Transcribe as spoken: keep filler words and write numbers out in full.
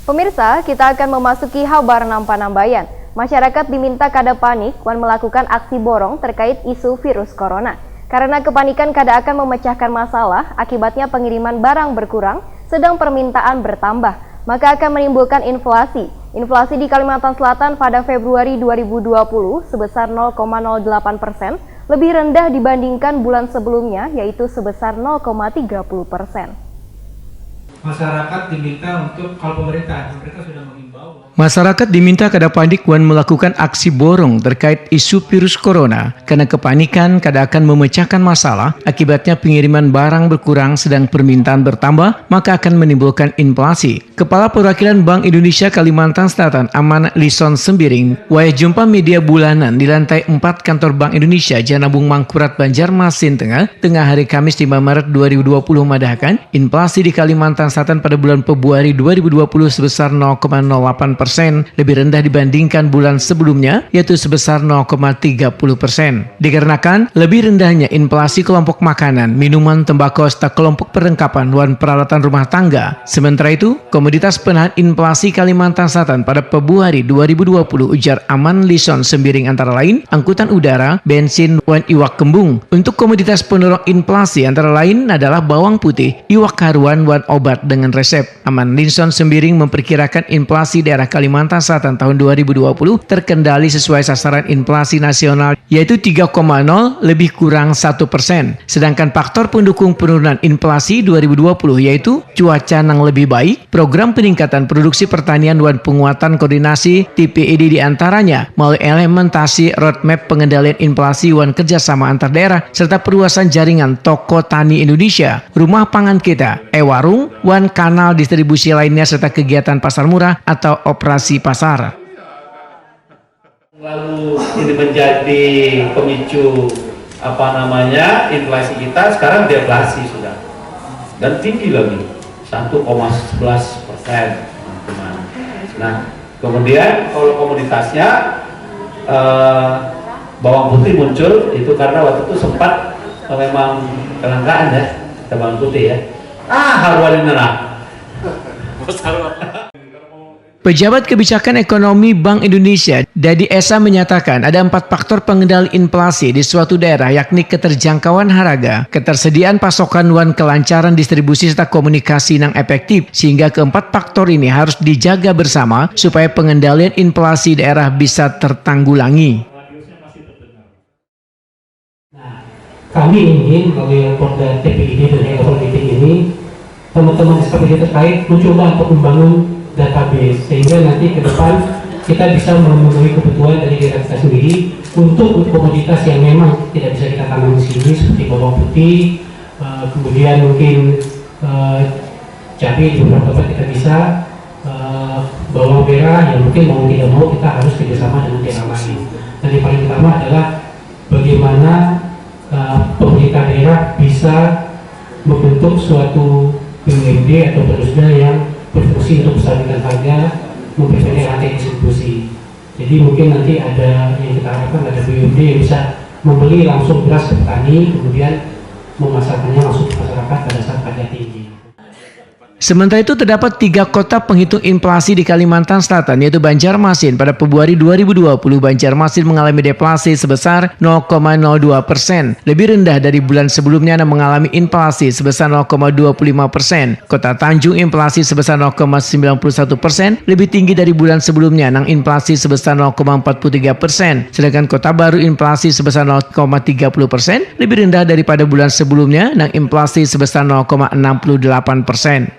Pemirsa, kita akan memasuki habar nampanambayan. Masyarakat diminta kada panik wan melakukan aksi borong terkait isu virus corona. Karena kepanikan kada akan memecahkan masalah, akibatnya pengiriman barang berkurang, sedang permintaan bertambah, maka akan menimbulkan inflasi. Inflasi di Kalimantan Selatan pada Februari dua ribu dua puluh sebesar nol koma nol delapan persen, lebih rendah dibandingkan bulan sebelumnya, yaitu sebesar nol koma tiga puluh persen. Masyarakat diminta untuk, kalau pemerintah, pemerintah sudah menghimbau. Masyarakat diminta kada panik wan melakukan aksi borong terkait isu virus corona. Karena kepanikan kada akan memecahkan masalah, akibatnya pengiriman barang berkurang sedang permintaan bertambah, maka akan menimbulkan inflasi. Kepala Perwakilan Bank Indonesia Kalimantan Selatan Aman Lison Sembiring, wayah jumpa media bulanan di lantai empat Kantor Bank Indonesia Janabung Mangkurat Banjarmasin Tengah, tengah hari Kamis lima Maret dua ribu dua puluh madahakan, inflasi di Kalimantan Selatan pada bulan Februari dua ribu dua puluh sebesar nol koma nol delapan persen, lebih rendah dibandingkan bulan sebelumnya, yaitu sebesar nol koma tiga puluh persen. Dikarenakan lebih rendahnya inflasi kelompok makanan, minuman, tembakau, serta kelompok perlengkapan wan peralatan rumah tangga. Sementara itu, komoditas penahan inflasi Kalimantan Selatan pada Februari dua ribu dua puluh ujar Aman Lison Sembiring antara lain angkutan udara, bensin, wan iwak kembung. Untuk komoditas pendorong inflasi antara lain adalah bawang putih, iwak haruan, wan obat dengan resep. Aman Lison Sembiring memperkirakan inflasi daerah Kalimantan Selatan tahun dua ribu dua puluh terkendali sesuai sasaran inflasi nasional, yaitu tiga koma nol lebih kurang satu persen. Sedangkan faktor pendukung penurunan inflasi dua ribu dua puluh yaitu cuaca nang lebih baik, program peningkatan produksi pertanian wan penguatan koordinasi T P I D diantaranya melalui implementasi roadmap pengendalian inflasi wan kerjasama antar daerah, serta perluasan jaringan toko tani Indonesia, rumah pangan kita, e-warung, wan kanal distribusi lainnya serta kegiatan pasar murah atau operasi pasar. Lalu ini menjadi pemicu apa namanya inflasi kita, sekarang deflasi sudah dan tinggi lagi, satu koma sebelas persen. Nah, kemudian kalau komoditasnya eh, bawang putih muncul itu karena waktu itu sempat eh, memang kelangkaan ya, bawang putih ya. Ah, haruan ini lah. Pejabat Kebijakan Ekonomi Bank Indonesia, Dadi Esa, menyatakan ada empat faktor pengendali inflasi di suatu daerah, yakni keterjangkauan harga, ketersediaan pasokan, wan kelancaran distribusi serta komunikasi nang efektif, sehingga keempat faktor ini harus dijaga bersama supaya pengendalian inflasi daerah bisa tertanggulangi. Nah, kami ingin melalui laporan T P I D dan Health Auditing ini, teman-teman S K P D terkait mencoba untuk membangun database sehingga nanti ke depan kita bisa memenuhi kebutuhan dari daerah kita sendiri untuk komoditas yang memang tidak bisa kita tanam di sini seperti bawang putih, eh, kemudian mungkin eh, cabai di beberapa tempat kita bisa, eh, bawang merah yang mungkin mau tidak mau kita harus kerjasama dengan daerah lain. Dan yang paling utama adalah bagaimana uh, pemerintah daerah bisa membentuk suatu B U M D atau perindustrian yang berfungsi untuk menstabilkan harga, memperpendek rantai distribusi. Jadi mungkin nanti ada yang kita harapkan ada B U M D yang bisa membeli langsung beras ke petani, kemudian memasarkannya langsung ke masyarakat pada saat harga tinggi. Sementara itu, terdapat tiga kota penghitung inflasi di Kalimantan Selatan, yaitu Banjarmasin. Pada Februari dua ribu dua puluh, Banjarmasin mengalami deflasi sebesar nol koma nol dua persen, lebih rendah dari bulan sebelumnya yang mengalami inflasi sebesar nol koma dua puluh lima persen. Kota Tanjung inflasi sebesar nol koma sembilan puluh satu persen, lebih tinggi dari bulan sebelumnya yang inflasi sebesar nol koma empat puluh tiga persen. Sedangkan Kota Baru inflasi sebesar nol koma tiga puluh persen, lebih rendah daripada bulan sebelumnya yang inflasi sebesar nol koma enam puluh delapan persen.